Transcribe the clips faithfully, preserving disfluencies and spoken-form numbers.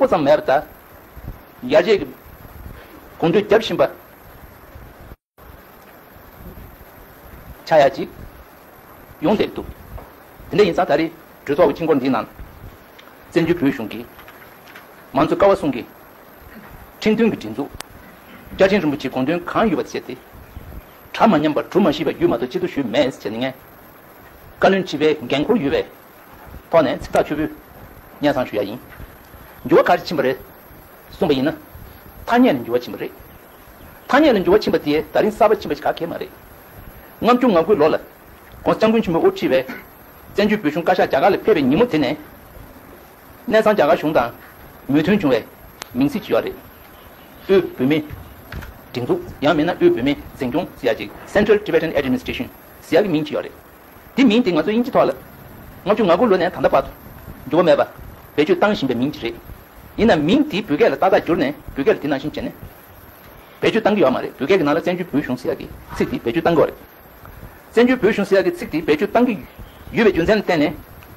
པོ་ཙམ་མེད་པ་དང་། ཡར་རྒྱས་ཀྱི་གོམ་བགྲོད་རྒྱབ་བཞིན་པ་ཆགས་ཡ་ཅིག་ཡོང་བསྡད་འདུག་དེ་འདྲ་ཡིན་ཙང་ད་རེས་གྲོས་ཚོགས་ཀྱི་ཆིངས་སྒོར་འདིའི་ནང་བཙན་བྱོལ་བོད་གཞུང་གི་མང་གཙོའི་ཀ་བ་གསུམ་གྱི་ཁྲིམས་མཐུན་གྱི་སྒྲིག་འཛུགས། བཅའ་ཁྲིམས་རིན་པོ་ཆེའི་དགོངས་དོན་གང་ཡོད་པ་བྱས་ཏེ། གྲ་མ་ཉམས་པ་གྲུ་མ་ཞིག་པ་ཡོད་མ་གཏོགས་སྤྱི་འཐུས་ཞུས་མེད་ཟེར་ནས་ངས་བཀའ་བློན་ཁྲི་པའི་འགན་ཁུར་ཡོད་པའི་ཐོག་ནས་ཚིག་ཐག་ཆོད་པོས་སྙན་སེང་ཞུ་ཡ་ཡིན། འགྱུར་བ་ག་རེ་ཕྱིན་པ་རེད་གསུངས་པ་ཡིན་ན། ཐ་སྙད་ལ་འགྱུར་བ་ཕྱིན་པ་རེད། ཐ་སྙད་ལ་འགྱུར་བ་ཕྱིན་པ་དེ་ད་རིང་གསར་པ་ཕྱིན་པ་ཞིག་ག་གེ་མ་རེད། ལྔ་བཅུ་ང་དགུའི་ལོ་ལ་༸གོང་ས་༸སྐྱབས་མགོན་ཆེན་པོས་དབུ་ཁྲིད་པའི་བཙན་བྱོལ་བོད་གཞུང་བཀའ་ཤག་རྒྱ་གར་ལ་ཕེབས་པའི་ཉིན་མོ་དེ་ནས། གནས་ཚང་རྒྱ་གར་གཞུང་དང་མོས་མཐུན་བྱུང་བའི་མིང་ཚིག་ཅིག་ཡོད་རེད། དབུས་བོད་མིའི་སྒྲིག་འཛུགས། ཡང་མིན་ན་དབུས་བོད་མིའི་འཛིན་སྐྱོང་ཟེར་ཡ་ཅིག Central Tibetan Administration ཟེར་ཡ་གི་མིང་ཅིག་ཡོད་རེད། དེ་མིང་དེ་ང་ཚོ་དབྱིན་ཇི་ཐོག་ལ་ལྔ་བཅུ་ང་དགུ་ལོ་ནས་ད་ལྟ་བར་དུ་འགྱུར་བ་མེད་པ་བེད་སྤྱོད་བཏང་བཞིན་པའི་མིང་ཅིག་རེད། ཡིན་ན་མིང་དེ་བོད་སྐད་ལ་ཏག་ཏག་བསྒྱུར་ནས་བོད་སྐད་ལ་དེ་ནང་བཞིན་བྱས་ནས་བེད་སྤྱོད་བཏང་གི་ཡོད་མ་རེད། བོད་སྐད་ཀྱི་ནང་ལ་བཙན་བྱོལ་བོད་གཞུང་ཟེར་ཡ་གི་ཚིག་དེ་བེད་སྤྱོད་བཏང་གི་ཡོད་རེད། བཙན་བྱོལ་བོད་གཞུང་ཟེར་ཡ་གི་ཚིག་དེ་བེད་སྤྱོད་བཏང་གི་ཡོད་པའི་རྒྱུ་མཚན་ལ་བརྟེན་ནས།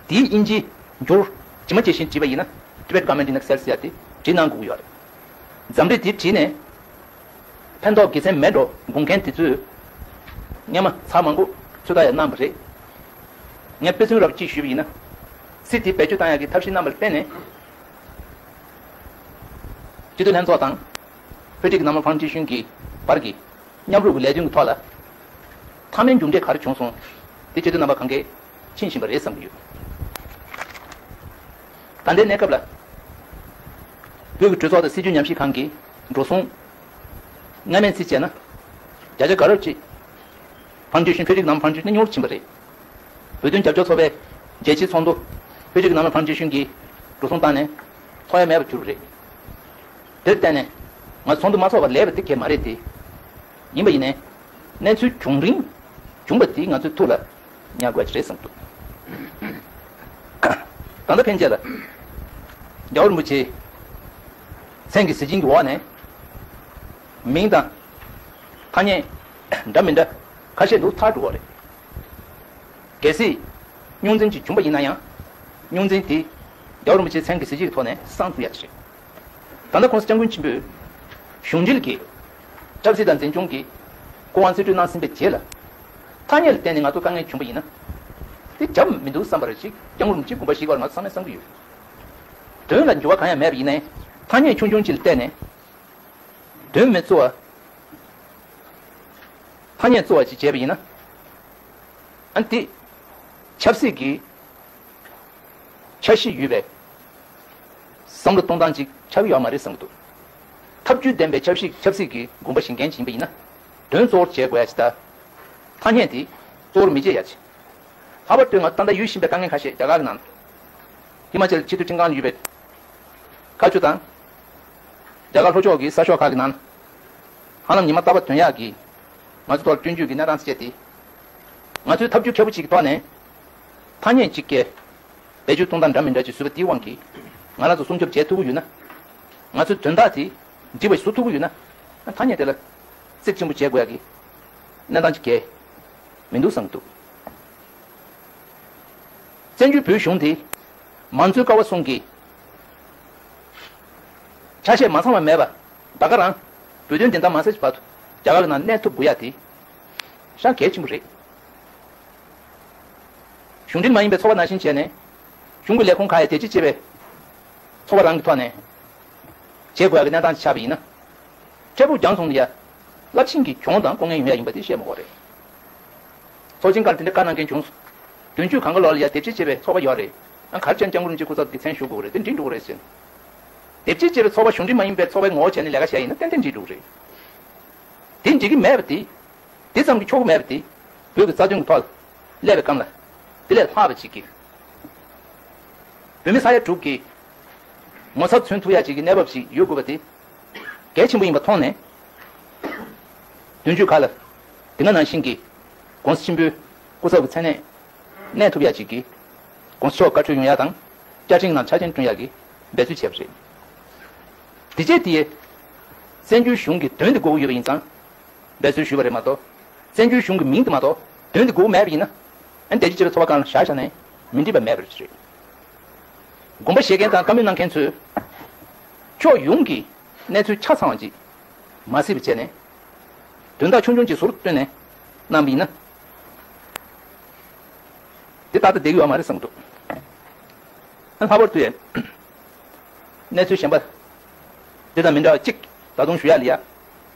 དེའི་དབྱིན་ཇིའི་འགྱུར་ཇི་མ་ཇི་བཞིན་བྲིས་པ་ཡིན་ན། Tibet Government in Exile ཟེར་ཡ་དེ་བྲིས་གནང་དགོས་ཀྱི་ཡོད་རེད། འཛམ་རིག་དེ་བྲིས་ནས་ཕན་ཐོགས་དགེ་མཚན་མེད་འགྲོ་དགོངས་མཁན་དེ་ཚོས་སྔོན་མ་ཚར་མང་པོ་ཚོད་ལྟ་ཡང་གནང་བ་རེད། ངས་དཔེ་མཚོན་རབ་ཅིག་ཞུས་པ་ཡིན་ན། ཚིག་དེ་བེད་སྤྱོད་བཏང་ཡག་གི་ཐབས་ཤེས་གནང་བ་ལ་བརྟེན་ནས། སྤྱི་འཐུས་ལྷན་ཚོགས་དང་། Frederick Namwal Foundation གི་བར་གྱི་མཉམ་རུབ་ཀྱི་ལས་དོན་གྱི་ཐོག་ལ། མཐའ་མའི་མཇུག་འབྲས་ག་རེ་བྱུང་སོང་། དེ་སྤྱི་འཐུས་རྣམ་པ་གང་གས་མཁྱེན་བཞིན་པ་རེད་བསམ་གྱི་ཡོད། ད་ལྟའི་གནས་སྐབས་ལ། བོད་ཀྱི་གྲོས་ཚོགས་དང་སྲིད་བྱུས་ཉམས་ཞིབ་ཁང་གི་འགྲོ་སོང་། སྔ་མའི་ཚིག་བྱས་ན། བརྒྱ་ཆ་ག་རབ་ཅིག Foundation Frederick Namwal Foundation ནས་ཉོ་རུ་ཕྱིན་པ་རེད། བོད་དོན་རྒྱབ་སྐྱོར་ཚོགས་པའི་རྒྱལ་སྤྱིའི་ཚོགས་འདུ་Frederick Namwal Foundation གིས་འགྲོ་སོང་བཏང་ནས་ཐོབ་ཡ་མེད་པར་གྱུར་རེད། དེར་བརྟེན་ནས་ང་ཚོ་ཚོགས་འདུ་མ་ཚོགས་པ་ལས་པ་དེ་གས་མ་རེད་དེ། ཡིན་པ་ཡིན་ནའི། གནས་ཚུལ་བྱུང་རིང་བྱུང་བ་དེ་ང་ཚོའི་ཐུགས་ལ་ཉར་དགོས་ཀྱི་རེད་བསམ་འདུག་ད་ལྟ་ཕན་ཆད་ལ་རྒྱལ་བ་རིན་པོ་ཆེའི་མཚན་གྱི་གཟི་བྱིན་གྱི་འོག་ནས་མིང་དང་ཐ་སྙད་འདྲ་མི་འདྲ་ཁ་ཤས་འདུག་ཐག་འགྲོ་གི་རེད། གལ་སྲིད་རྙོག་འཛིང་ཅིག་བྱུང་བ་ཡིན་ན་ཡང་། རྙོག་འཛིང་དེ་རྒྱལ་བ་རིན་པོ་ཆེའི་མཚན་གྱི་གཟི་བརྗིད་ཀྱི་ཐོག་ནས་སངས་ཐུབ་ཡག་ཞིག་ད་ལྟ་༸གོང་ས་༸སྐྱབས་མགོན་ཆེན་པོས་གཞུང་འབྲེལ་གྱི་ཆབ་སྲིད་དང་འཛིན་སྐྱོང་གི་སྐུ་དབང་རྩིས་སྤྲོད་གནང་ཟིན་པའི་རྗེས་ལ། ཐ་སྙད་ལ་བརྟེན་ནས་ང་ཚོ་དཀའ་ངལ་བྱུང་བ་ཡིན་ན། དེ་བྱ་མི་འདུག་བསམ་པ་རེ་ཞིག་༸སྐྱབས་མགོན་རིན་པོ་ཆེའི་སྐུ་གོ་བ་ཞིག་བར་ང་ཚོ་ཚང་མས་བསམ་གྱི་ཡོད། དོན་ལ་འགྱུར་བ་གང་ཡང་མེད་པ་ཡིན་ནའི། ཐ་སྙད་ཆུང་ཆུང་ཅིག་ལ་བརྟེན་ནས། དོན་མི་གཙོ་བ། ཐ་སྙད་གཙོ་བ་ཅིག་བྱས་པ་ཡིན་ན། ཨ་ནི་དེ། ཆབ་སྲིད་ཀྱི་འཆར་གཞི་ཡོད་པའི་བསམ་བློ་གཏོང་སྟངས་ཅིག་ཆགས་ཀྱི་ཡོད་མ་རེད་བསམ་གྱི་འདུག་ཐབས་ཇུས་ལྡན་པའི་ཆབ་སྲིད་ཆབ་སྲིད་ཀྱི་དགོངས་པ་བཞེས་མཁན་ཅིག་ཡིན་པ་ཡིན་ན། དོན་གཙོ་བོར་བྱེད་དགོས་ཡ་ཅིག་དང་། ཐ་སྙད་དེ་གཙོ་བོར་མི་བྱེད་ཡ་ཅིག་ལྷག་པར་དུ་ང་ད་ལྟ་ཡོད་བཞིན་པའི་དཀའ་ངལ་ཁ་ཤས་རྒྱ་གར་གྱི་ནང་། ཧི་མ་ཅལ་སྤྱི་འཐུས་ཁྲིམས་ཁང་ཡོད་པའི་བཀའ་བཅུ་དང་། རྒྱ་གར་ལྷོ་ཕྱོགས་ཀྱི་ས་ཕྱོགས་ཁག་གི་ནང་། ཧ་ལམ་ཉི་མ་རྟག་པར་ཐོན་ཡག་གི་ང་ཚོ་ཐོག་སྐྱོན་བརྗོད་ཀྱི་གནས་སྟངས་སུ་བྱས་ཏེ། ང་ཚོས་ཐབས་ཇུས་མཁས་པོ་ཅིག་གི་ཐོག་ནས། ཐ་སྙད་ཅིག་གིས་བེད་སྤྱོད་གཏོང་སྟངས་འདྲ་མི་འདྲ་ཅིག་བཟོས་པ་དེའི་དབང་གིས་ང་རང་ཚོ་སྲུང་སྐྱོབ་བྱེད་ཐུབ་ཀྱི་ཡོད་ན། ང་ཚོའི་དོན་དག་དེ་འགྲིག་པ་ཞིག་བཟོ་ཐུབ་ཀྱི་ཡོད་ན། ཐ་སྙད་དེ་ལ་རྩིག་ཆེན་པོ་བྱེད་དགོས་ཡག་གི་གནས་སྟངས་ཅིག་གས་མི་འདུག་བསམ་གྱི་འདུག་བཙན་བྱོལ་བོད་གཞུང་དེ་མང་གཙོའི་ཀ་བ་གསུམ་གྱི་ཆ་ཤས་མ་ཚང་བ་མེད་པ། ད་ག་རང་བོད་དོན་བདེན་མཐའ་མ་གསལ་གྱི་བར་དུ་རྒྱ་གར་གྱི་ནང་གནས་ཐུབ་དགོས་ཡ་དེ་ཤ་གལ་ཆེན་པོ་རེད། གཞུང་འབྲེལ་མ་ཡིན་པའི་ཚོགས་པ་ནང་བཞིན་བྱས་ནས་གཞུང་གི་ལས་ཁུངས་ཁག་ཡ་དེ་གཅིག་བྱས་པའི་ཚོགས་པ་རང་གི་ཐོག་ནས་བྱེད་དགོས་ཡ་གི་གནས་སྟངས་ཆགས་པ་ཡིན་ན། འཕྲལ་ཕུགས་རྒྱང་སོང་ནས་ཡ་རླབས་ཆེན་གྱི་གྱོང་དང་ལྐོག་རྔན་ཡོང་ཡ་ཡིན་པ་དེ་བཤད་མ་དགོས་རེད། ཚོགས་ཆེན་ཁག་ལ་དེ་འདྲ་བཀའ་གནང་མཁན་བྱུང་སོང་། དོན་གཅོད་གང་ག་ལོག་ལ་ཡ་དེབ་སྐྱེལ་བྱས་པའི་ཚོགས་པ་ཡོད་རེད། ཨ་གར་ཅན་སྐྱབས་མགོན་རིན་པོ་ཆེ་སྐུ་ཚབ་ཀྱི་མཚན་ཞུ་དགོས་རེད། དེ་འགྲིག་འགྲོ་གི་རེད་ཟེར། དེབ་སྐྱེལ་བྱས་པའི་ཚོགས་པ་གཞུང་འབྲེལ་མ་ཡིན་པའི་ཚོགས་པའི་ངོ་བོ་བྱས་ནས་ལས་ཀ་བྱས་ཡིན་ན་ཏན་ཏན་འགྲིག་འགྲོ་གི་རེད། དེ་འགྲིག་གི་མེད་པ་དེ། དེ་ཙམ་གྱིས་ཆོག་གི་མེད་པ་དེ། བོད་ཀྱི་རྩ་དོན་གྱི་ཐོག་ལ་སླེབས་པའི་སྐབས་ལ། དེ་ལས་ལྷག་པ་ཅིག་གིས། བོད་མི་ས་ཡ་དྲུག་གི་ངོ་ཚབ་མཚོན་ཐུབ་ཡ་ཅིག་གི་གནས་བབ་ཅིག་ཡོད་དགོས་པ་དེ། གལ་ཆེན་པོ་ཡིན་པ་མཐོང་ནས། དོན་གཅོད་ཁག་ལ། དེ་སྔ་ནང་བཞིན་གྱི་༸གོང་ས་ཆེན་པོའི་སྐུ་ཚབ་ཀྱི་མཚན་གནས་གནས་ཐུབ་ཡ་ཅིག་གི་༸གོང་ས་མཆོག་བཀའ་འཁྲོལ་ཡོང་ཡ་དང་། བཅའ་ཁྲིམས་ནང་ཆ་རྐྱེན་བསྐྲུན་ཡ་གི་འབད་རྩོལ་བྱས་པ་རེད། དེ་རྗེས་དེ་ཡས། བཙན་བྱོལ་གཞུང་གི་དོན་དེ་དགོས་ཀྱི་ཡོད་པ་ཡིན་ཙང་། འབད་རྩོལ་ཞུས་པ་རེད་མ་གཏོགས། བཙན་བྱོལ་གཞུང་གི་མིང་དེ་མ་གཏོགས་དོན་དེ་དགོས་ཀྱི་མེད་པ་ཡིན་ན། ཨ་ནི་དེ་རྗེས་བྱས་པའི་ཚོགས་པ་གང་ལ་བཞག་བཞག་ནས་མི་འགྲིག་པ་མེད་པ་རེད། དགོངས་པ་བཞེས་མཁན་དང་བཀའ་མོལ་གནང་མཁན་ཚོས། ཕྱོགས་ཡོངས་ཀྱི་གནས་ཚུལ་ཆ་ཚང་བ་ཅིག་མ་གཟིགས་པ་བྱས་ནས། དོན་དག་ཆུང་ཆུང་ཅིག་ཟུར་བཏོན་ནས་གནང་བ་ཡིན་ན། དེ་ཏག་ཏག་བསྡད་ཀྱི་ཡོད་མ་རེད་བསམ་གྱི་འདུག་ཨ། ལྷག་པར་དུ་ཡང་གནས་ཚུལ་གཞན་པ་འདི་དང་མི་འདྲ་བ་གཅིག་ད་དུང་ཞུ་ཡ་ལ་ཡ།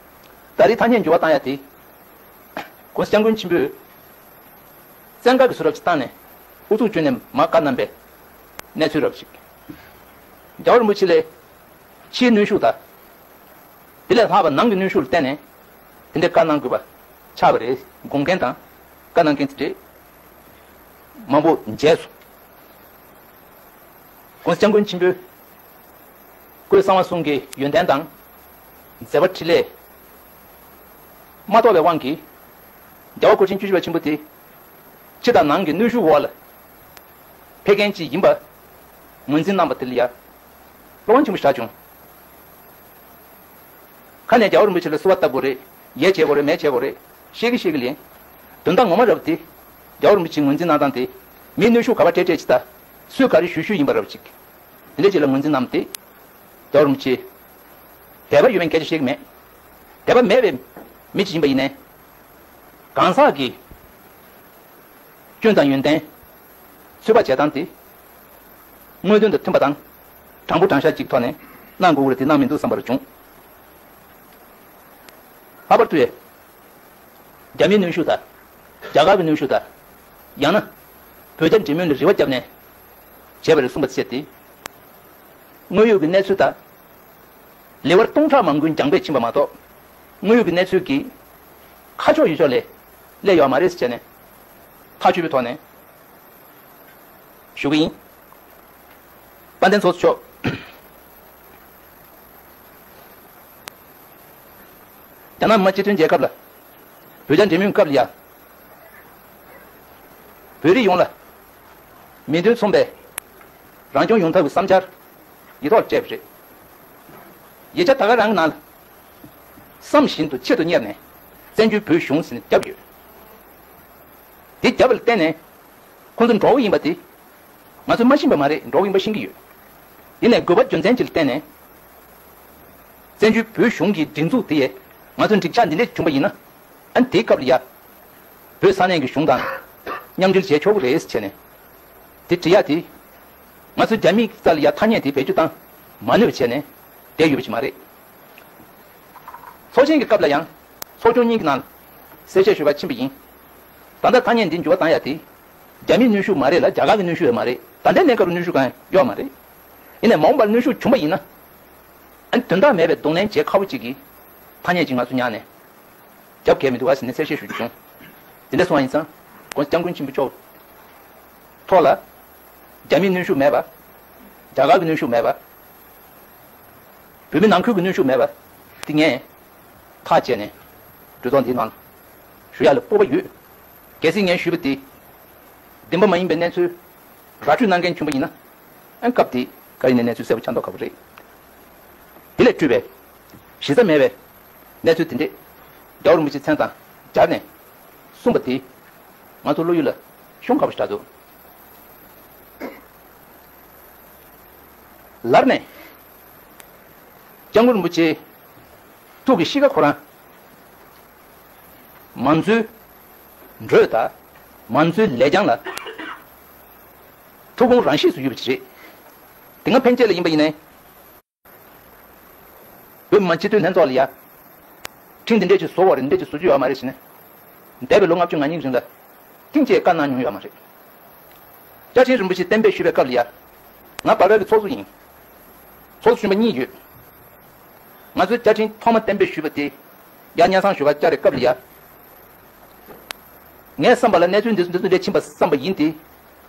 ད་རེས་ཐ་སྙད་འགྱུར་བ་བཏང་ཡ་དེ། ༸གོང་ས་སྐྱབས་མགོན་ཆེན་པོས་བཙན་བཀའ་གི་ཚུལ་རབ་ཅིག་བཏང་ནས་ཨུ་ཚུགས་བསྐྱོན་ནས་མར་བཀའ་གནང་པའི་གནས་ཚུལ་རབ་ཅིག་རྒྱལ་བ་རིན་པོ་ཆེ་ལས་ཕྱིའི་གནོན་ཤུགས་དང་། དེ་ལས་ལྷག་པ་ནང་གི་གནོན་ཤུགས་ལ་བརྟེན་ནས་དེ་འདྲའི་བཀའ་གནང་དགོས་པ་ཆགས་པ་རེད། དགོངས་མཁན་དང་བཀའ་གནང་མཁན་དེ་འདྲས་མང་པོ་མཇལ་སོང་། ༸གོང་ས་སྐྱབས་མགོན་ཆེན་པོས་ཀོས་གསང་བ་གསུམ་གྱི་ཡོན་ཏན་དང་མཛད་པ་འཕྲིན་ལས་མ་རྟོགས་པའི་དབང་གིས་རྒྱལ་བ་སྐུ་ཕྲེང་བཅུ་བཞི་པ་ཆེན་པོ་དེ་ཕྱི་དང་ནང་གི་གནོན་ཤུགས་འོག་ལ་ཕེབས་མཁན་ཅིག་ཡིན་པ་ངོས་འཛིན་གནང་བ་དེ་ལ་ཡ་བློ་ཕམ་ཆེན་པོ་ཞིག་བྱུང་། ཁ་ནས་རྒྱལ་བ་རིན་པོ་ཆེ་ལ་བསུ་བ་བཏབ་དགོས་རེད། ཡས་བྱེད་དགོས་རེད། མས་བྱེད་དགོས་རེད། བཤད་ཀྱི་བཤད་ཀྱི་ལན། དོན་དག་ངོ་མ་རབ་དེ་རྒྱལ་བ་རིན་པོ་ཆེའི་ངོས་འཛིན་གནང་སྟངས་དེ་མིའི་གནོན་ཤུགས་ག་པར་སྤྲད་སྤྲད་ཅིག་དང་སུས་ག་རེ་ཞུ་ཞུ་ཡིན་པ་རབ་ཅིག་དེ་འདྲ་ཅིག་ལ་ངོས་འཛིན་གནང་སྟེ། རྒྱལ་བ་རིན་པོ་ཆེ་དད་པ་ཡོད་མེད་སྐད་ཆ་བཤད་ཀྱི་མེད། དད་པ་མེད་པའི་མི་ཅིག་ཡིན་པ་ཡིན་ནའི། གང་ཟག་གི་སྐྱོན་དང་ཡོན་ཏན་ཚོད་དཔག་བྱེད་སྟངས་དེ་དངོས་དོན་དང་མཐུན་པ་དང་དྲང་པོ་དྲང་བཞག་ཅིག་ཐོག་ནས་གནང་དགོས་ཀྱི་རེད་དེ་གནང་མི་འདུག་བསམ་པར་བྱུང་། ལྷག་པར་དུ་རྒྱ་མིའི་གནོན་ཤུགས་དང་། རྒྱ་གར་གྱི་གནོན་ཤུགས་དང་། ཡང་ན། བོད་རྒྱ་འབྲེལ་མོལ་ལ་རེ་བ་བརྒྱབ་ནས་བྱས་པ་རེད་གསུངས་པ་བྱས་ཏེ། དངོས་ཡོད་ཀྱི་གནས་ཚུལ་དང་། ལེ་དབར་སྟོང་ཕྲག་མང་པོའི་རྒྱང་འཕེལ་ཕྱིན་པ་མ་གཏོགས། དངོས་ཡོད་ཀྱི་གནས་ཚུལ་གྱི་ཁ་ཕྱོགས་ཡུལ་ཕྱོགས་ལས་སླེབས་ཡོད་མ་རེད་ཟེར་བྱས་ནས་ཐག་ཆོད་པའི་ཐོག་ནས་ཞུ་གི་ཡིན། དཔལ་ལྡན་ཚོགས་གཙོ་མཆོག་རྒྱ་ནག་མི་དམངས་སྤྱི་མཐུན་རྒྱལ་ཁབ་ལ་བོད་རྒྱ་འབྲེལ་མོལ་སྐབས་ལ་ཡ། བོད་རིགས་ཡོངས་ལ་མིང་དོན་མཚུངས་པའི་རང་སྐྱོང་ཡོང་ཐབས་ཀྱི་བསམ་འཆར་ཡིག་ཐོག་སྤྲད་པ་རེད། ཡིག་ཆ་ད་ག་རང་གི་ནང་ལ་བསམ་བཞིན་དུ་ཆེད་དུ་གཉེར་ནས་བཙན་བྱོལ་བོད་གཞུང་ཟེར་ནས་བརྒྱབ་ཡོད། དེ་བརྒྱབ་པ་ལ་བརྟེན་ནས་ཁོང་ཚོ་འགྲོ་གི་ཡིན་པ་དེ་ང་ཚོས་མ་ཤེས་པ་མ་རེད། འགྲོ་གི་ཡིན་པ་ཤེས་ཀྱི་ཡོད། ཡིན་ནའི་དགོས་པ་རྒྱུ་མཚན་ཅིག་ལ་བརྟེན་ནས་བཙན་བྱོལ་བོད་གཞུང་གི་སྒྲིག་འཛུགས་དེ་ཡས་ང་ཚོ་འགྲིག་ཆགས་འདི་འདྲས་བྱུང་པ་ཡིན་ན། ཨ་ནི་དེའི་སྐབས་ལ་ཡ། བོད་ས་གནས་ཀྱི་གཞུང་དང་མཉམ་འབྲེལ་བྱས་ཆོག་གི་རེད་ཟེར་བྱས་ནས། དེ་འབྲི་ཡ་དེ། ང་ཚོ་རྒྱ་མིའི་རྩ་ལ་ཡ་ཐ་སྙད་དེ་བེད་སྤྱོད་བཏང་མ་ནུས་པ་བྱས་ནས་བསྡད་ཡོད་པ་ཅིག་མ་རེད། ཚོགས་ཆེན་གྱི་སྐབས་ལ་ཡང་ཚོགས་ཆུང་གཉིས་ཀྱི་ནང་ལ་གསལ་བཤད་ཞུས་པ་ཕྱིན་པ་ཡིན། ད་ལྟ་ཐ་སྙད་འདི་འགྱུར་བ་བཏང་ཡ་དེ། རྒྱ་མིའི་གནོན་ཤུགས་མ་རེད་ལ་རྒྱ་གར་གྱི་གནོན་ཤུགས་ཡང་མ་རེད། ད་ལྟའི་གནས་སྐབས་ལ་གནོན་ཤུགས་གང་ཡང་ཡོད་མ་རེད། ཡིན་ནའི་མ་འོངས་པར་གནོན་ཤུགས་བྱུང་པ་ཡིན་ན། ཨ་ནི་དོན་དག་མེད་པའི་གདོང་ལེན་བྱེད་ཁག་པོ་ཅིག་གི་ཐ་སྙད་ཅིག་ང་ཚོ་ཉར་ནས། རྒྱབ་འགལ་མི་འདུག་ག་ཟེར་ནས་གསལ་བཤད་ཞུ་རྒྱུ་བྱུང་། དེ་འདྲ་སོང་བ་ཡིན་ཙང་༸གོང་ས་༸སྐྱབས་མགོན་ཆེན་པོ་མཆོག་ཐོག་ལ་རྒྱ་མིའི་གནོན་ཤུགས་མེད་པ། རྒྱ་གར་གྱི་གནོན་ཤུགས་མེད་པ། བོད་མི་ནང་ཁུལ་གྱི་གནོན་ཤུགས་མེད་པ་དེ་ངས་ཐག་བཅད་ནས་གྲོས་ཚོགས་འདིའི་ནང་ཞུ་ཡག་ལ་སྤོབས་པ་ཡོད། གལ་སྲིད་ངས་ཞུས་པ་དེ་བདེན་པ་མ་ཡིན་པའི་གནས་ཚུལ་ར་འཕྲོད་གནང་མཁན་བྱུང་པ་ཡིན་ན། ཨ་སྐབས་དེ་ག་ཡིན་ནའི་གནས་ཚུལ་གསལ་པོ་ཆགས་མདོག་ཁ་པོ་རེད། དེ་ལས་སྤྲོས་པའི་གཞི་རྩ་མེད་པའི་གནས་ཚུལ་དེ་འདྲས་རྒྱལ་བ་རིན་པོ་ཆེའི་མཚན་དང་སྦྱར་ནས་གསུངས་པ་དེ་ང་ཚོ་བློ་ཡུལ་ལ་ཤོང་ཁ་པོ་ཞིག་རག་འདུག་ལར་ནས་སྐྱབས་མགོན་རིན་པོ་ཆེའི་ཐུགས་ཀྱི་གཤིས་ཀ་ཁོ་རང་མང་གཙོའི་འགྲོས་དང་མང་གཙོའི་ལེགས་བྱང་ལ་ཐུགས་དགོངས་རང་གཤིས་སུ་ཡོད་པ་ཅིག་རེད། དེ་སྔ་ཕན་ཆད་ལ་ཡིན་པ་ཡིན་ནའི། བོད་མི་མང་སྤྱི་འཐུས་ལྷན་ཚོགས་ལ་ཡ། ཁྲིམས་འདི་འདྲས་ཅིག་བཟོ་བ་རེད། འདི་འདྲས་ཅིག་བཟོ་རྒྱུ་ཡོད་མ་རེད་ཟེར་ནས། འདས་པའི་ལོ་ལྔ་བཅུ་ང་གཉིས་རིང་ལ། ཐེངས་གཅིག་བཀའ་གནང་མྱོང་ཡོད་མ་རེད། བཅའ་ཁྲིམས་རིན་པོ་ཆེ་གཏན་འབེབས་ཞུས་པའི་སྐབས་ལ་ཡ། ང་བར་བར་གྱི་ཚོགས་གཙོ་ཡིན། ཚོགས་གཙོ་གཞོན་པ་གཉིས་ཡོད། ང་ཚོའི་བཅའ་ཁྲིམས་ཐོག་མ་གཏན་འབེབས་ཞུས་པ་དེ། ཡ་སྙན་སེང་ཞུ་བར་བཅར་བའི་སྐབས་ལ་ཡ། ངའི་བསམ་པ་ལ་གནས་ཚུལ་འདི་ཚོ་འདི་ཚོ་འདྲས་ཕྱིན་པ་བསམ་པ་ཡིན་ཏེ།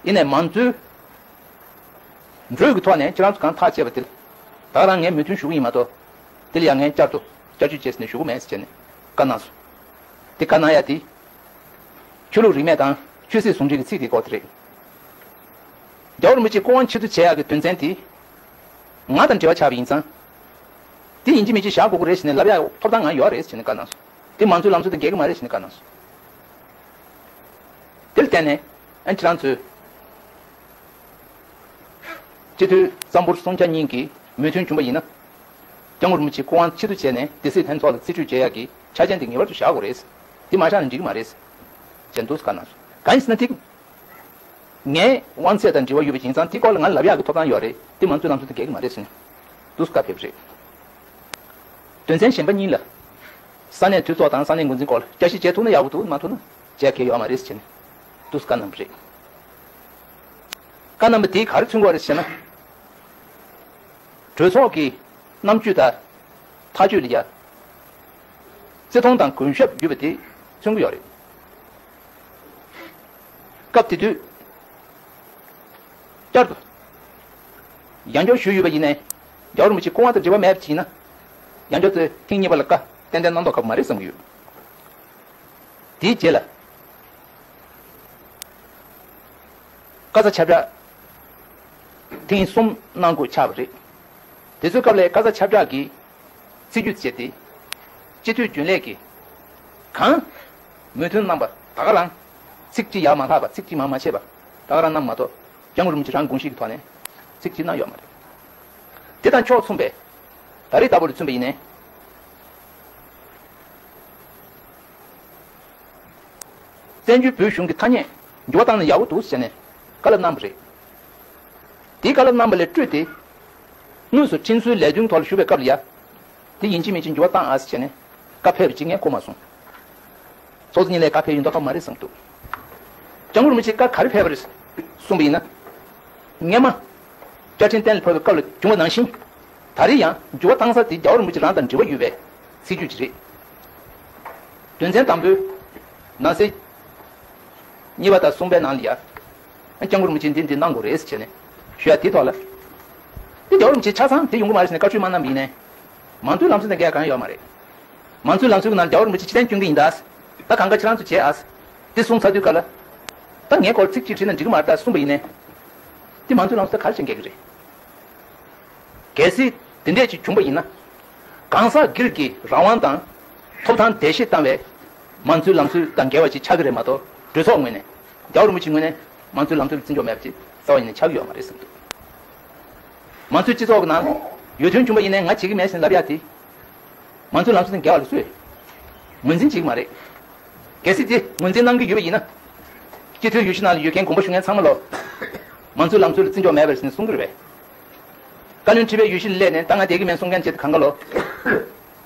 ཡིན་ནའི་མང་གཙོའི་འགྲོས་ཀྱི་ཐོག་ནས་ཁྱེད་རང་ཚོ་གང་ཐག་བཅད་པ་དེ་ལ། ད་ག་རང་ངས་མོས་མཐུན་ཞུ་གི་ཡིན་མ་གཏོགས། དེ་ལ་ཡང་ངས་བསྐྱར་དུ་བསྐྱར་བཅོས་བྱས་ཟིན་ནས་ཞུ་གི་མེད་ཟེར་བྱས་ནས་བཀའ་གནང་སོང་། དེ་བཀའ་གནང་ཡ་དེ། ཆོས་ལུགས་རིས་མེད་དང་ཆོས་སྲིད་ཟུང་འབྲེལ་གྱི་ཚིག་དེ་སྐོར་དེ་རེད། རྒྱལ་བ་རིན་པོ་ཆེ་སྐུ་དབང་ཕྱིར་བསྡུ་བྱེད་ཡག་གི་དོན་ཚན་དེ། ང་དང་འབྲེལ་བ་ཆགས་པ་ཡིན་ཙང་། དེ་ཡིན་གཅིག་མིན་གཅིག་བཞག་དགོས་ཀྱི་རེད་ཟེར་ནས་ལབ་ཡག་ཐོབ་ཐང་ང་ཡོད་རེད་ཟེར་ནས་བཀའ་གནང་སོང་། དེ་མང་གཙོའི་ལམ་སྲོལ་དང་འགལ་གྱི་མ་རེད་ཟེར་ནས་བཀའ་གནང་སོང་། དེ་ལ་བརྟེན་ནས་ཨ་ཁྱེད་རང་ཚོས། སྤྱི་འཐུས་གཙང་པོ་སུམ་ཆ་གཉིས་ཀྱིས་མོས་མཐུན་བྱུང་པ་ཡིན་ན། སྐྱབས་མགོན་རིན་པོ་ཆེའི་སྐུ་དབང་ཆེད་དུ་བྱས་ནས་སྡེ་སྲིད་ལྷན་ཚོགས་ལ་རྩིས་སྤྲོད་བྱེད་ཡག་གི་ཆ་རྐྱེན་དེ་ངེས་པར་དུ་བཞག་དགོས་རེད། དེ་མ་བཞག་ན་འགྲིག་གི་མ་རེད། ཅེས་འདུག་བཀའ་གནང་སོང་། གང་ཡིན་ཟེར་ན་དེ། ངའི་དབང་ཚད་དང་འབྲེལ་བ་ཡོད་པ་ཡིན་ཙང་དེ་སྐོར་ལ་ང་ལབ་ཡག་གི་ཐོབ་ཐང་ཡོད་རེད། དེ་མང་གཙོའི་ལམ་སྲོལ་དང་འགལ་གྱི་མ་རེད་ཟེར་ནས་འདུག་བཀའ་ཕེབས་རེད། དོན་ཚན་གཞན་པ་གཉིས་ལ། ས་གནས་འཐུས་ཚོགས་དང་ས་གནས་འགོ་འཛིན་སྐོར་ལ་བསྐྱར་ཞིབ་བྱེད་ཐུབ་ན་ཡག་པོ་འདུག་མ་ཐུབ་ན་བྱེད་ཡག་གང་ཡང་ཡོད་མ་རེད་ཟེར་ནས་འདུག་བཀའ་གནང་བ་རེད། བཀའ་གནང་བ་དེས་ག་རེ་མཚོན་གྱི་ཡོད་རེད་ཟེར་ན། གྲོས་ཚོགས་ཀྱི་རྣམ་དཔྱོད་དང་ཐག་གཅོད་ལ་ཡ། བརྩི་མཐོང་དང་གུས་ཞབས་ཡོད་པ་དེ་མཚོན་གྱི་ཡོད་རེད། སྐབས་དེ་དུས། བསྐྱར་དུ། ཡང་བསྐྱར་ཞུས་ཡོད་པ་ཡིན་ནའི། རྒྱལ་བ་རིན་པོ་ཆེའི་སྐུ་དབང་དང་འབྲེལ་བ་མེད་པ་ཅིག་ཡིན་ན། ཡང་བསྐྱར་དུ་ཐེངས་གཉིས་པ་ལ་བཀའ་ཏན་ཏན་གནང་མདོག་ཁ་པོ་མ་རེད་བསམ་གྱི་ཡོད། དེའི་རྗེས་ལ། བཀའ་སྩལ་ཁྱབ་བསྒྲགས་ཐེངས་གསུམ་གནང་དགོས་ཆགས་པ་རེད། དེ་ཚོའི་སྐབས་ལ་བཀའ་སྩལ་ཁྱབ་བསྒྲགས་ཀྱི་སྲིད་ཇུས་བྱས་ཏེ། སྤྱི་འཐུས་རྒྱུན་ལས་ཀྱིས་གང་མོས་མཐུན་གནང་པ་ད་ག་རང་ཚིག་གཅིག་ཡར་མ་ལྷག་པ་ཚིག་གཅིག་མར་མ་ཆད་པ་ད་ག་རང་གནང་མ་གཏོགས་སྐྱབས་མགོན་རིན་པོ་ཆེ་རང་དགོངས་གཞི་གི་ཐོག་ནས་ཚིག་གཅིག་གནང་ཡོད་མ་རེད། དེ་དང་ཕྱོགས་མཚུངས་པའི་ད་རེས་ལྟ་བུར་མཚོན་པ་ཡིན་ནའི། བཙན་བྱོལ་བོད་གཞུང་གི་ཐ་སྙད་འགྱུར་བ་བཏང་ན་ཡག་པོ་འདུག་ཟེར་ནས་བཀའ་སློབ་གནང་བ་རེད། དེའི་བཀའ་སློབ་གནང་བ་ལས་སྤྲོས་ཏེ། དངོས་སུ་ཁྲིམས་བཟོའི་ལས་དོན་ཐོག་ལ་ཞུགས་པའི་སྐབས་ལ་ཡ། དེ་ཡིན་གཅིག་མིན་གཅིག་འགྱུར་བ་བཏང་ཨ་ཟེར་བྱས་ནས་བཀའ་ཕེབས་པ་ཅིག་ངས་གོ་མ་སོང་། ཚོགས་གཙོ་གཉིས་ལས་བཀའ་ཕེབས་ཡོད་མདོག་ཁ་པོ་མ་རེད་བསམ་འདུག་སྐྱབས་མགོན་རིན་པོ་ཆེས་བཀའ་ག་རེ་ཕེབས་པ་རེད་གསུངས་པ་ཡིན་ན། སྔས་མ། བཅའ་ཁྲིམས་གཏན་ལ་ཕབ་པའི་སྐབས་ལ་བྱུང་བ་ནང་བཞིན། ད་རེས་ཡང་འགྱུར་བ་བཏང་ས་དེ་རྒྱལ་བ་རིན་པོ་ཆེ་རང་དང་འབྲེལ་བ་ཡོད་པའི་སྲིད་ཇུས་ཅིག་རེད། དོན་ཚན་དང་པོའི་ནང་གསེས་གཉིས་པ་དང་གསུམ་པའི་ནང་ལ་ཡ། སྐྱབས་མགོན་རིན་པོ་ཆེས་འདི་འདི་གནང་དགོས་རེད་ཟེར་བྱས་ནས་ཞུ་ཡ་དེ་ཐོག་ལ། དེ་རྒྱལ་བ་རིན་པོ་ཆེ་ཆ་ཚང་དེ་ཡོང་གི་མ་རེད་ཟེར་ནས་བཀའ་འཁྲོལ་མ་གནང་བ་ཡིན་ནའི། མང་གཙོའི་ལམ་སྲོལ་དང་འགལ་གང་ཡང་ཡོད་མ་རེད། མང་གཙོའི་ལམ་སྲོལ་གྱི་ནང་རྒྱལ་བ་རིན་པོ་ཆེ་ཕྱིར་འཐེན་སྐྱོན་གྱི་ཡིན་ད། ད་གང་ག་ཁྱེད་རང་ཚོ་བྱེད་ཨ། དེ་གསུངས་ཚར་དུས་ག་ལ། ད་ངའི་སྐོར་ཚིག་གཅིག་བྲིས་ན་འགྲིག་གི་མ་རེད་ད་གསུངས་པ་ཡིན་ནའི། དེ་མང་གཙོའི་ལམ་སྲོལ་ག་རེ་བྱེད་འགལ་གྱི་རེད། གལ་སྲིད་དེ་འདྲས་ཅིག་བྱུང་པ་ཡིན་ན། གང་ཟག་སྒེར་གྱི་རང་དབང་དང་ཐོབ་ཐང་བརྡལ་བཤིག་བཏང་བའི་མང་གཙོའི་ལམ་སྲོལ་དང་འགལ་བ་ཅིག་ཆགས་ཀྱི་རེད་མ་གཏོགས་གྲོས་ཚོགས་ངོས་ནས་རྒྱལ་བ་རིན་པོ་ཆེའི་ངོས་ནས་མང་གཙོའི་ལམ་སྲོལ་ལ་བརྩི་འཇོག་མེད་པ་ཅིག་རྩ་བ་ཉིད་ནས་ཆགས་ཀྱི་ཡོད་མ་རེད་བསམ་འདུག་མང་གཙོའི་སྤྱི་ཚོགས་ཀྱི་ནང་ཡོད་དོན་བྱུང་པ་ཡིན་ནའི་ང་བྱེད་ཀྱི་མེད་ཟེར་ལབ་ཡ་དེ། མང་གཙོའི་ལམ་སྲོལ་དང་འགལ་བ་ལ་སུས་ངོས་འཛིན་བྱེད་ཀྱི་མ་རེད། གལ་སྲིད་དེ་ངོས་འཛིན་གནང་གི་ཡོད་པ་ཡིན་ན། སྤྱི་འཐུས་ཡུལ་ཤུལ་ནང་ལ་ཡོད་མཁན་དགོངས་པ་ཞུ་མཁན་ཚང་མ་ལོ། མང་གཙོའི་ལམ་སྲོལ་ལ་བརྩི་འཇོག་མེད་པ་རེད་ཟེར་ནས་གསུང་གི་རེད་པས། བཀའ་བློན་ཁྲི་པའི་ཡུལ་ཤུལ་ལ་སླེབས་ནས་ད་ང་བསྡད་ཀྱི་མེད་གསུང་མཁན་བྱེད་དུ་གང་ག་ལོ།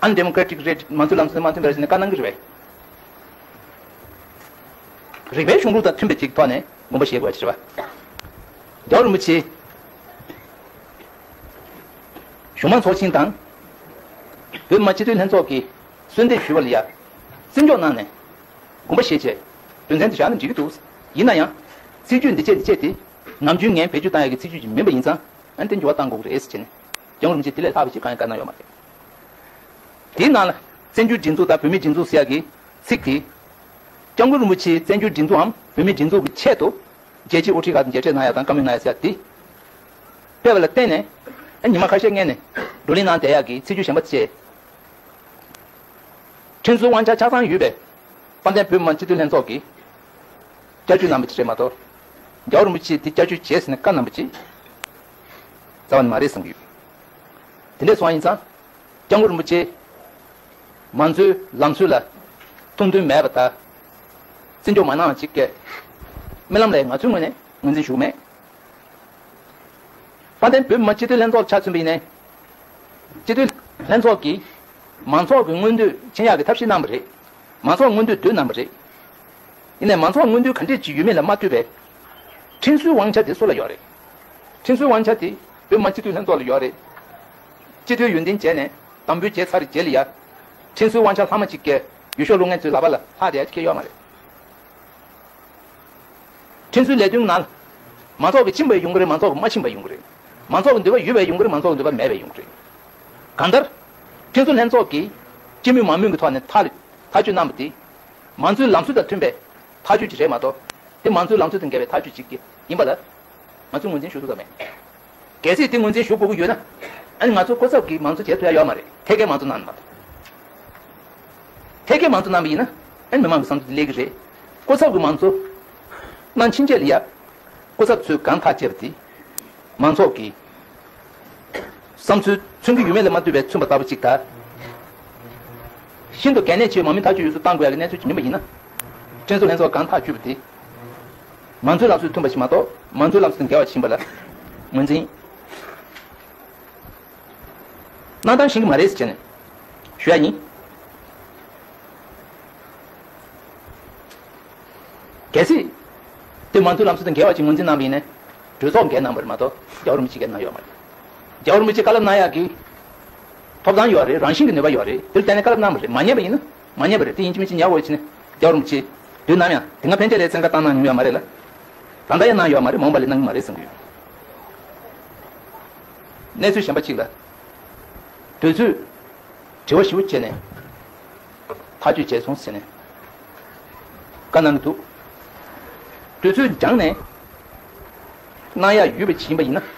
ཨན་ཌེ་མོ་ཀ་རེ་ཊིག་རེད། མང་གཙོའི་ལམ་སྲོལ་མ་མཐུན་པ་རེད་ཟེར་ནས་བཀའ་གནང་གི་རེད་པས། རིགས་པའི་གཞུང་ལུགས་དང་མཐུན་པའི་ཅིག་ཐོག་ནས་དགོངས་པ་བཞེས་དགོས་པ་ཞིག་རེད་པ། རྒྱལ་བ་རིན་པོ་ཆེ། གཞུང་མང་ཚོགས་ཆེན་དང་། བོད་མི་མང་སྤྱི་འཐུས་ལྷན་ཚོགས་ཀྱིས་གསོལ་འདེབས་ཞུས་པ་ལ་ཡ། བརྩི་འཇོག་གནང་ནས། དགོངས་པ་བཞེས་བྱས། དོན་ཚན་དེ་བཞག་ན་འགྲིག་གི་འདུག་ཡིན་ན་ཡང་། སྲིད་ཇུས་འདི་བྱས་འདི་བྱས་ཏེ། ནམ་རྒྱུན་ངས་བེད་སྤྱོད་བཏང་ཡག་གི་སྲིད་ཇུས་ཅིག་མིན་པ་ཡིན་ཙང་། ཨ་ནི་དེ་འགྱུར་བ་གཏང་དགོས་ཀྱི་རེད་ཟེར་བྱས་ནས། སྐྱབས་མགོན་རིན་པོ་ཆེས་དེ་ལས་ལྷག་པ་ཅིག་གང་ཡང་བཀའ་གནང་ཡོད་མ་རེད། དེའི་ནང་ལ་བཙན་བྱོལ་སྒྲིག་འཛུགས་དང་བོད་མིའི་སྒྲིག་འཛུགས་ཟེར་ཡག་གི་ཚིག་དེ། སྐྱབས་མགོན་རིན་པོ་ཆེས་བཙན་བྱོལ་སྒྲིག་འཛུགས་འམ་བོད་མིའི་སྒྲིག་འཛུགས་ཀྱི་ཆེད་དུ། རྒྱལ་སྤྱིའི་དབུ་ཁྲིད་ཁག་དང་མཇལ་འཕྲད་གནང་ཡག་དང་བཀའ་མོལ་གནང་ཡག་ཟེར་ཡག་དེ། སྤེལ་བ་ལ་བརྟེན་ནས། ཨ་ཉི་མ་ཁ་ཤས་སྔོན་ནས་བགྲོ་གླེང་གནང་བསྡད་ཡག་གི་ཚིག་བརྗོད་གཞན་པ་བཅས། ཁྲིམས་བཟོའི་དབང་ཆ་ཆ་ཚང་ཡོད་པའི། དཔལ་ལྡན་བོད་མི་མང་སྤྱི་འཐུས་ལྷན་ཚོགས་ཀྱིས། བསྐྱར་བཅོས་གནང་བ་དེ་རེད་མ་གཏོགས། རྒྱལ་བ་རིན་པོ་ཆེས་དེ་བསྐྱར་བཅོས་བྱས་ཟེར་ནས་བཀའ་གནང་བ་ཅིག་རྩ་བ་ནས་མ་རེད་བསམ་གྱི་ཡོད། དེ་འདྲས་སོང་བ་ཡིན་ཙང་། སྐྱབས་མགོན་རིན་པོ་ཆེས། མང་གཙོའི་ལམ་སྲོལ་ལ་ཐུགས་མཐུན་མེད་པ་དང་། བརྩི་འཇོག་མ་གནང་བ་ཅིག་གི་རྨི་ལམ་ལ་ང་ཚོའི་ངོས་ནས་ངོས་འཛིན་ཞུ་གི་མེད། དཔལ་ལྡན་བོད་མི་མང་སྤྱི་འཐུས་ལྷན་ཚོགས་ཆ་མཚོན་པ་ཡིན་ནའི། སྤྱི་འཐུས་ལྷན་ཚོགས་ཀྱིས་མང་ཚོགས་ཀྱི་མངོན་འདོད་མཁྱེན་ཡག་གི་ཐབས་ཤེས་གནང་བ་རེད། མང་ཚོགས་མངོན་འདོད་བསྡུས་གནང་བ་རེད། ཡིན་ནའི་མང་ཚོགས་མངོན་འདོད་ག་འདྲས་ཅིག་ཡོད་མེད་ལ་མ་ལྟོས་པའི། ཁྲིམས་བཟོའི་དབང་ཆ་དེ་སུ་ལ་ཡོད་རེད། ཁྲིམས་བཟོའི་དབང་ཆ་དེ་བོད་མི་མང་སྤྱི་འཐུས་ལྷན་ཚོགས་ལ་ཡོད་རེད། སྤྱི་འཐུས་ཡོན་ཏན་བྱས་ནས་དམ་འབུལ་བྱས་ཚར་རྗེས་ལ་ཡ། ཁྲིམས་བཟོའི་དབང་ཆ་ལྷག་མ་གཅིག་གིས་ཡུལ་ཤུལ་ལུང་ངན་ཚོའི་ལག་པ་ལ་ལྷག་བསྡད་ཡ་ཅིག་ཡོད་མ་རེད། ཁྲིམས་བཟོའི་ལས་དོན་ནང་། མང་ཚོགས་ཀྱིས་ཕྱིན་པ་ཡོང་གི་རེད། མང་ཚོགས་ཀྱིས་མ་ཕྱིན་པ་ཡོང་གི་རེད། མང་ཚོགས་ཀྱི་འདོད་པ་ཡོད་པ་ཡོང་གི་རེད། མང་ཚོགས་ཀྱི་འདོད་པ་མེད་པ་ཡོང་གི་རེད། གང་ལྟར། ཁྲིམས་བཟོ་ལྷན་ཚོགས་ཀྱིས་སྤྱི་མོས་མང་མོས་ཀྱི་ཐོག་ནས་ཐག་ཐག་གཅོད་གནང་བ་དེ། མང་གཙོའི་ལམ་སྲོལ་དང་མཐུན་པའི་ཐག་གཅོད་ཅིག་རེད་མ་གཏོགས། དེ་མང་གཙོའི་ལམ་སྲོལ་དང་འགལ་བའི་ཐག་གཅོད་ཅིག་ཡིན་པ་ལ། ང་ཚོས་ངོས་འཛིན་ཞུ་ཐུབ་ས་མེད། གལ་སྲིད་དེ་ངོས་འཛིན་ཞུ་དགོས་ཀྱི་ཡོད་ན། ཨ་ནི་ང་ཚོ་སྐུ་ཚབ་ཀྱིས་མང་གཙོ་བྱེད་ཐུབ་ཡ་ཡོད་མ་རེད། ཐད་ཀའི་མང་གཙོ་གནང་ནི་མ་གཏོགས། ཐད་ཀའི་མང་གཙོ་གནང་བ་ཡིན་ན། ཨ་ནི་མི་མང་གི་བསམ་ཚུལ་དེ་སླེབས་ཀྱི་རེད། སྐུ་ཚབ་ཀྱི་མང་གཙོ་གནང་ཕྱིན་ཆད་ལ་ཡ། སྐུ་ཚབ་ཚོས་གང་ཐག་བཅད་པ་དེ། མང་ཚོགས་ཀྱི་ བསམ་ཚུལ་མཚོན་གྱི་ཡོད་མེད་ལ་མ་ལྟོས་པའི་མཚོན་པ་ལྟ་བུ་གཅིག་དང་། ཤིན་ཏུ་གལ་གནད་ཆེ་བའི་མ་མི་ཐག་གཅོད་ཡོངས་སུ་གཏང་དགོས་ཡ་གི་གནས་ཚུལ་ཅིག་མིན་པ་ཡིན་ན། སྤྱི་ཚོགས་ལྷན་ཚོགས་གང་ཐག་གཅོད་པ་དེ། མང་གཙོའི་ལམ་སྲོལ་མཐུན་པ་ཞིག་མ་གཏོགས་མང་གཙོའི་ལམ་སྲོལ་དང་འགལ་བ་ཕྱིན་པ་ལ་ངོས་འཛིན་གནང་སྟངས་ཤེས་ཀྱི་མ་རེད་ཟེར་བྱས་ནས་ཞུ་ཡ་ཡིན། གལ་སྲིད། དེ་མང་གཙོའི་ལམ་སྲོལ་དང་འགལ་བ་ཅིག་ངོས་འཛིན་གནང་བ་ཡིན་ན། གྲོས་ཚོགས་འགན་གནང་བ་རེད་མ་གཏོགས་རྒྱལ་བ་རིན་པོ་ཆེ་འགན་གནང་ཡོད་མ་རེད། རྒྱལ་བ་རིན་པོ་ཆེ་བཀའ་སློབ་གནང་ཡག་གི་ཐོབ་ཐང་ཡོད་རེད། རང་བཞིན་གྱི་ནུས་པ་ཡོད་རེད། དེར་བརྟེན་ནས་བཀའ་སློབ་གནང་བ་རེད། མ་ཉན་པ་ཡིན་ན། མ་ཉན་པ་རེད། དེ་ཡིན་གཅིག་མིན་གཅིག་ཉར་དགོས་ཕྱིན་ནས་རྒྱལ་བ་རིན་པོ་ཆེ་དུས་ནམ་ཡང་དེ་སྔ་ཕན་ཆད་ལས་བཙན་བཀའ་བཏང་གནང་མྱོང་ཡོད་མ་རེད་ལ། ད་ལྟ་ཡང་གནང་ཡོད་མ་རེད། མ་འོངས་པ་ལ་གནང་གི་མ་རེད་བསམ་གྱི་ཡོད། གནས་ཚུལ་གཞན་པ་གཅིག་ལ། དུས་ཚོད། དྲི་བ་ཞིབ་བྱས་ནས་ཐག་གཅོད་བྱས་སོང་ཟེར་ནས་བཀའ་གནང་གི་འདུག་དུས་ཚོད་འགྱངས་ནས་གནང་ཡག་ཡོད་པ་ཞིག་ཡིན་པ་ཡིན་ན།